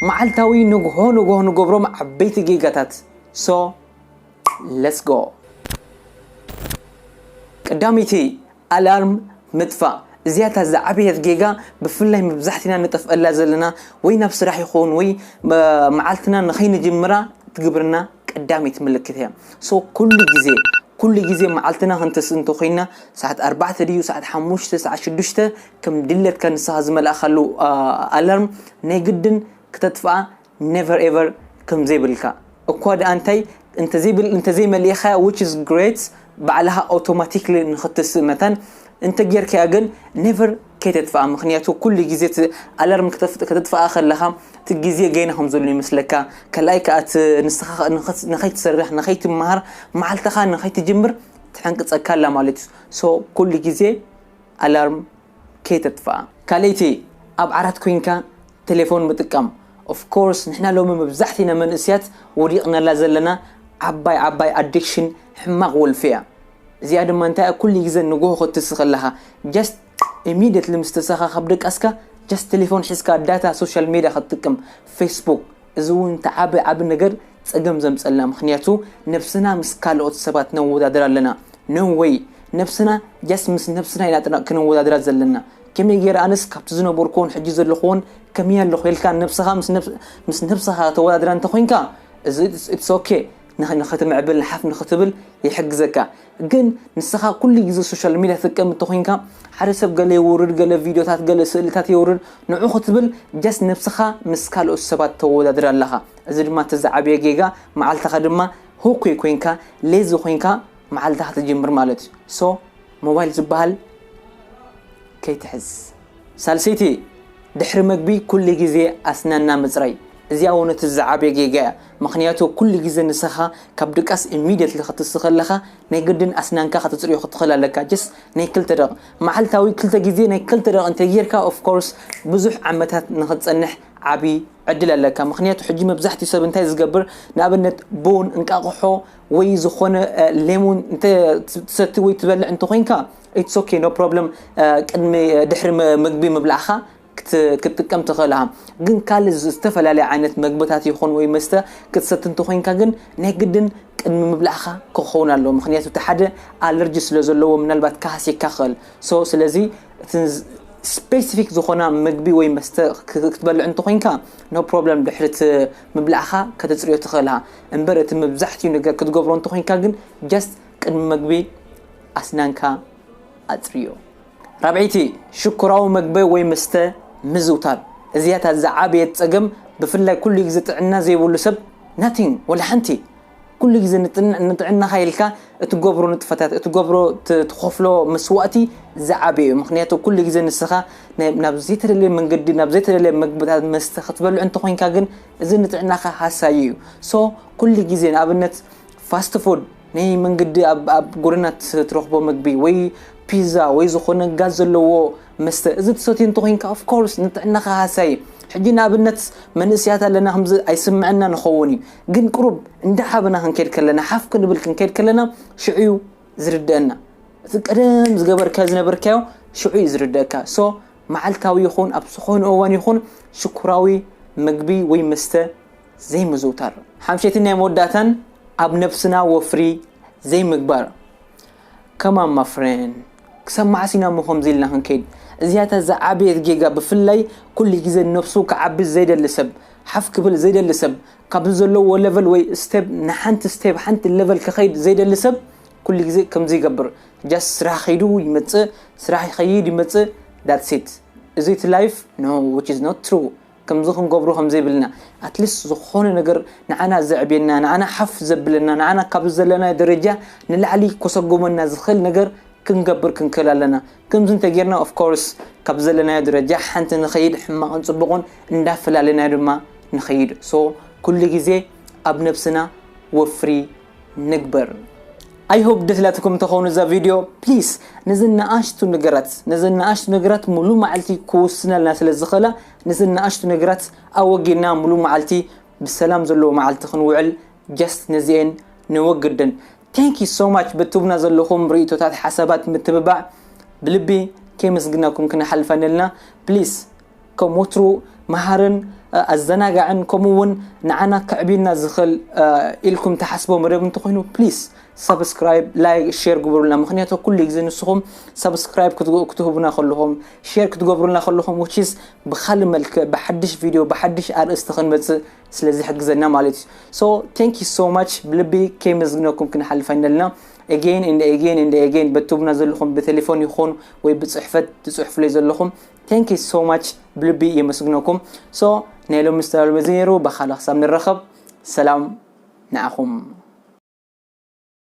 መዓልታዊ ንግሆ ንግሆ ንገብሮም ዓበይቲ ጌጋታት። So let's go። ቀዳመይቲ፣ ኣላርም ምጥፋእ። እዚኣ እታ ዝዓበየት ጌጋ፣ ብፍላይ መብዛሕትና ንጠፍአላ ዘለና፣ ወይ ናብ ስራሕ ይኹን ወይ መዓልትና ንኸይንጅምራ ትግብርና ቀዳመይቲ ምልክት እያ። So ኩሉ ግዜ ኩሉ ግዜ መዓልትና ክንትስእ እንተኾይና፣ ሰዓት ኣርባዕተ ድዩ፣ ሰዓት ሓሙሽተ፣ ሰዓት ሽዱሽተ፣ ከም ድሌትካ ንስኻ ዝመልኣኻሉ ኣላርም ናይ ግድን ክተጥፍኣ never ever ከም ዘይብልካ። እኳ ደኣ እንታይ እንተዘይብል እንተዘይመሊእኻ which is great፣ ባዕልኻ automatically ንኽትስእ መታን፣ እንተጌርካያ ግን never ከይተጥፍኣ። ምኽንያቱ ኩሉ ግዜ ኣላርም ከተጥፍኣ ከለኻ እቲ ግዜ ገይና ከም ዘሎ ይመስለካ። ካልኣይ ከዓ እቲ ንስኻ ንኸይትሰርሕ ንኸይትመሃር መዓልትኻ ንኸይትጅምር ትሕንቅፀካ ኣላ ማለት እዩ። So ኩሉ ግዜ ኣላርም ከይተጥፍኣ። ካልኣይቲ፣ ኣብ ዓራት ኮይንካ ቴሌፎን ምጥቃም። Of course ንሕና ሎሚ መብዛሕቲና መንእስያት ወዲቕናላ ዘለና ዓባይ ዓባይ ኣዲክሽን፣ ሕማቕ ወልፊ እያ። እዚኣ ድማ እንታይ እያ? ኩሉ ግዜ ንግሆ ክትስእ ከለኻ just immediately ምስ ተሳኻ ካብ ደቃስካ just ቴሌፎን ሒዝካ ዳታ ሶሻል ሜድያ ክትጥቀም፣ ፌስቡክ፣ እዚ እውን እቲ ዓቢ ዓቢ ነገር ጸገም ዘምጸልና። ምኽንያቱ ነብስና ምስ ካልኦት ሰባት ነወዳድር ኣለና። No way። ነብስና just ምስ ነብስና ኢና ጥራይ ክነወዳድራ ዘለና። ከመይ ገይረ ኣነስ ካብቲ ዝነበርኩዎን ሕጂ ዘለኹዎን ከመይ ኣለኹ ኢልካ ነብስኻ ምስ ነብስኻ ተወዳድራ እንተኾይንካ፣ እዚ it's okay። ንኽትምዕብል ንሓፍ ንኽትብል ይሕግዘካ። ግን ንስኻ ኩሉ ግዜ ሶሻል ሚድያ ትጥቀም እንተኾይንካ፣ ሓደ ሰብ ገለ የውርድ፣ ገለ ቪድዮታት፣ ገለ ስእልታት የውርድ፣ ንዑ ክትብል just ነብስኻ ምስ ካልኦት ሰባት ተወዳድር ኣለኻ። እዚ ድማ እቲ ዝዓበየ ጌጋ፣ መዓልትኻ ድማ ሁኩይ ኮይንካ፣ ሌዚ ኮይንካ መዓልትኻ ትጅምር ማለት እዩ። So ሞባይል ዝበሃል ከይትሕዝ። ሳልሰይቲ፣ ድሕሪ መግቢ ኩሉ ግዜ ኣስናንና ምጽራይ። እዚኣ እውን እቲ ዝዓበየ ጌጋ እያ። ምኽንያቱ ኩሉ ግዜ ንስኻ ካብ ድቃስ ኢሚድየትሊ ክትስእ ከለኻ ናይ ግድን ኣስናንካ ከተጽርዮ ክትኽእል ኣለካ። ጀስት ናይ ክልተ ደቕ መዓልታዊ ክልተ ግዜ ናይ ክልተ ደቕ እንተጌርካ ኦፍኮርስ ብዙሕ ዓመታት ንኽትጸንሕ ዓቢ ዕድል ኣለካ። ምኽንያቱ ሕጂ መብዛሕትኡ ሰብ እንታይ ዝገብር፣ ንኣብነት ቡን፣ እንቃቕሖ ወይ ዝኾነ ሌሙን እንተ ትሰቲ ወይ ትበልዕ እንተኾይንካ it's okay no problem። ቅድሚ ድሕሪ ምግቢ ምብላዕኻ ክትጥቀም ትኽእል ኢኻ። ግን ካልእ ዝተፈላለየ ዓይነት መግብታት ይኹን ወይ መስተ ክትሰቲ እንተኾይንካ ግን ናይ ግድን ቅድሚ ምብላዕኻ ክኸውን ኣለዎ። ምኽንያቱ እቲ ሓደ ኣለርጂ ስለ ዘለዎ ምናልባት ክሃስየካ ይኽእል። So ስለዚ እቲ ስፔሲፊክ ዝኾና ምግቢ ወይ መስተ ክትበልዕ እንተኾይንካ no problem ድሕሪ እቲ ምብላዕኻ ከተፅርዮ ትኽእል ኢኻ። እምበር እቲ መብዛሕትኡ ነገር ክትገብሮ እንተኾይንካ ግን ጀስት ቅድሚ ምግቢ ኣስናንካ ኣፅርዮ። ራብዐይቲ፣ ሽኮራዊ መግቢ ወይ መስተ ምዝውታር። እዚኣ እታ ዝዓበየት ፀገም፣ ብፍላይ ኩሉ ግዜ ጥዕና ዘይብሉ ሰብ ናቲንግ ወላ ሓንቲ። ኩሉ ግዜ ንጥዕናኻ ኢልካ እትገብሮ ንጥፈታት፣ እትገብሮ ትኸፍሎ መስዋእቲ ዝዓበየ እዩ። ምኽንያቱ ኩሉ ግዜ ንስኻ ናብ ዘይተደለየ መንገዲ ናብ ዘይተደለየ መግብታት መስተ ክትበልዕ እንተኾይንካ ግን እዚ ንጥዕናኻ ሃሳዩ እዩ። So ኩሉ ግዜ ንኣብነት ፋስት ፉድ ናይ መንገዲ ኣብ ጎደና ትረኽቦ መግቢ ወይ ፒዛ ወይ ዝኾነ ጋዝ ዘለዎ መስተ እዚ ትሰትዮ እንተኾይንካ ኦፍኮርስ ንጥዕናኻ ሃሳዩ። ሕጂ ንኣብነት መንእስያት ኣለና ከምዚ ኣይስምዐና ንኸውን እዩ፣ ግን ቅሩብ እንዳዓበና ክንከይድ ከለና ሓፍ ክንብል ክንከይድ ከለና ሽዑ እዩ ዝርድአና። እቲ ቀደም ዝገበርካዮ ዝነበርካዮ ሽዑ እዩ ዝርድአካ። So መዓልታዊ ይኹን ኣብ ዝኾነ እዋን ይኹን ሽኮራዊ መግቢ ወይ መስተ ዘይምዝውታር። ሓምሸይትን ናይ መወዳእታን ኣብ ነብስና ወፍሪ ዘይምግባር። Come on my friend፣ ክሳብ መዓስ ኢና እሞ ከምዚ ኢልና ክንከይድ? እዚኣ እታ ዝዓበየት ጌጋ፣ ብፍላይ ኩሉ ግዜ ነብሱ ክዓቢ ዘይደሊ ሰብ፣ ሓፍ ክብል ዘይደሊ ሰብ፣ ካብዚ ዘለዎ ሌቨል ወይ ስቴፕ ንሓንቲ ስቴፕ ሓንቲ ሌቨል ክኸይድ ዘይደሊ ሰብ ኩሉ ግዜ ከምዚ ይገብር። ጀስት ስራሕ ከይዱ ይመጽእ፣ ስራሕ ይኸይድ ይመጽእ፣ that's it። እዚ እቲ ላይፍ no which is not true። ከምዚ ክንገብሮ ከም ዘይብልና ኣትሊስት ዝኾነ ነገር ንዓና ዘዕብየና ንዓና ሓፍ ዘብለና ንዓና ካብ ዘለናዮ ደረጃ ንላዕሊ ከሰጉመና ዝኽእል ነገር ክንገብር ክንክእል ኣለና። ከምዚ እንተጌርና ኦፍኮርስ ካብ ዘለናዮ ደረጃ ሓንቲ ንኸይድ ሕማቕን ጽቡቕን እንዳፈላለናዮ ድማ ንኸይድ። So ኩሉ ግዜ ኣብ ነብስና ወፍሪ ንግበር። I hope ደስ ኢላትኩም እንተኾኑ እዛ ቪድዮ ፕሊስ ነዚ ንኣሽቱ ነገራት ነዚ ንኣሽቱ ነገራት ሙሉ መዓልቲ ክውስናልና ስለ ዝኽእላ ነዚ ንኣሽቱ ነገራት ኣወጊድና ሙሉ መዓልቲ ብሰላም ዘለዎ መዓልቲ ክንውዕል ጀስት ነዚኤን ነወግደን። Thank you so much በትቡና ዘለኹም ርእይቶታት ሓሳባት ምትብባዕ ብልቢ ከመስግናኩም ክንሓልፍ ኣንደልና። ፕሊስ ከም ወትሩ መሃርን ኣዘናጋዕን ከምኡ እውን ንዓና ከዕብዩና ዝኽእል ኢልኩም ትሓስቦ መደብ እንተኾይኑ please subscribe like share ግበሩልና። ምክንያቱ ኩሉ ግዜ ንስኹም subscribe ክትህቡና ከለኹም share ክትገብሩልና ከለኹም which is ብካልእ መልክዕ ብሓድሽ ቪድዮ ብሓድሽ ኣርእስቲ ክንመፅእ ስለዚ ሕግዘና ማለት እዩ። So thank you so much ብልቢ ከይመስግነኩም ክንሓልፍ ኣይንደልና። Again and again and again በትቡና ዘለኹም ብቴሌፎን ይኾን ወይ ብፅሕፈት ትፅሕፉለይ ዘለኹም thank you so much ብልቢ የመስግነኩም። So ናይ ሎሚ ዝተዳለወ በዚ ነይሩ። ብካልእ ክሳብ ንራኸብ ሰላም ንዓኹም።